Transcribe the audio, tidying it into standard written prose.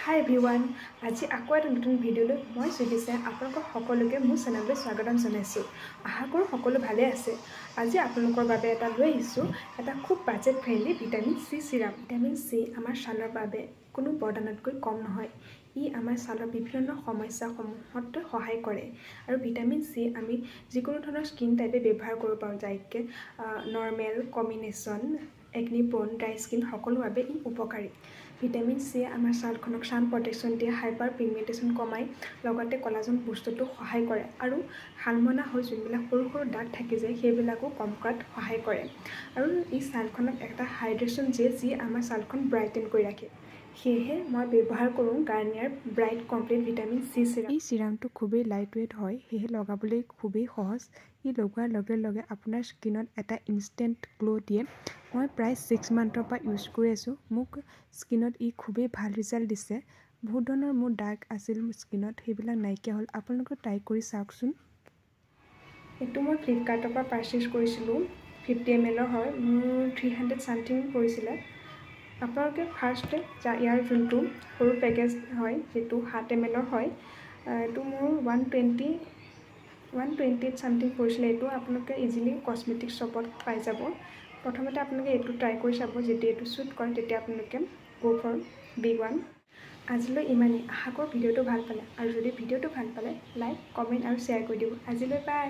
হাই everyone, আজি আকৌ এটা নতুন ভিডিঅ'লৈ মই সুবিচাই আপোনালোকক সকলোকে মোৰ চেনেললৈ স্বাগতম জনাইছোঁ। আশা কৰোঁ সকলো ভালে আছে। আজি আপোনালোকৰ বাবে এটা লৈ আহিছোঁ এটা খুব budget friendly vitamin C serum. Vitamin C আমাৰ ছালৰ বাবে কোনো বৰদানতকৈ কম নহয়। ই আমাৰ ছালৰ বিভিন্ন সমস্যাসমূহত সহায় কৰে আৰু ভিটামিন চি আমি যিকোনো ধৰণৰ স্কিন টাইপে ব্যৱহাৰ কৰিব পাৰোঁ, যেনেকৈ normal, combination, acne prone, dry skin সকলো বাবে ই উপকাৰী। ভিটামিন চিয়ে আমাৰ ছালখনক ছান প্ৰটেকশ্যন দিয়ে, হাইপাৰ পিগমেণ্টেশ্যন কমায়, লগতে কলাজন বুষ্টতো সহায় কৰে আৰু শালমইনা হৈ যোনবিলাক সৰু সৰু দাগ থাকি যায় সেইবিলাকো কম কৰাত সহায় কৰে আৰু ই ছালখনক এটা হাইড্ৰেশ্যন দিয়ে, যি আমাৰ ছালখন ব্ৰাইটেন কৰি ৰাখে। সেয়েহে মই ব্যৱহাৰ কৰোঁ Garnier bright complete vitamin C serum. এই চিৰামটো খুবেই লাইট ৱেইট হয়, সেয়েহে লগাবলৈ খুবেই সহজ। ই লগোৱাৰ লগে লগে আপোনাৰ স্কিনত এটা ইনষ্টেণ্ট গ্ল' দিয়ে। মই প্ৰায় 6 মান্থৰ পৰা ইউজ কৰি আছোঁ। মোক স্কিনত ই খুবেই ভাল ৰিজাল্ট দিছে। বহুত ধৰণৰ মোৰ দাগ আছিল স্কিনত, সেইবিলাক নাইকিয়া হ'ল। আপোনালোকে ট্ৰাই কৰি চাওকচোন। এইটো মই ফ্লিপকাৰ্টৰ পৰা পাৰচেছ কৰিছিলোঁ, 50 এম এলৰ হয়, মোৰ 300 ছামথিং পৰিছিলে। আপোনালোকে ফাৰ্ষ্টে ইয়াৰ যোনটো সৰু পেকেজ হয়, যিটো 7 এম এলৰ হয়, এইটো মোৰ 128 ছামথিং পৰিছিলে। এইটো আপোনালোকে ইজিলি কচমেটিক শ্বপত পাই যাব। প্ৰথমতে আপোনালোকে এইটো ট্ৰাই কৰি চাব। যেতিয়া এইটো শ্বুট কৰে, তেতিয়া আপোনালোকে গ' ফৰ বিগ ওৱান। আজিলৈ ইমানেই। আশা কৰোঁ ভিডিঅ'টো ভাল পালে আৰু যদি ভিডিঅ'টো ভাল পালে, লাইক, কমেণ্ট আৰু শ্বেয়াৰ কৰি দিব। আজিলৈ বাই।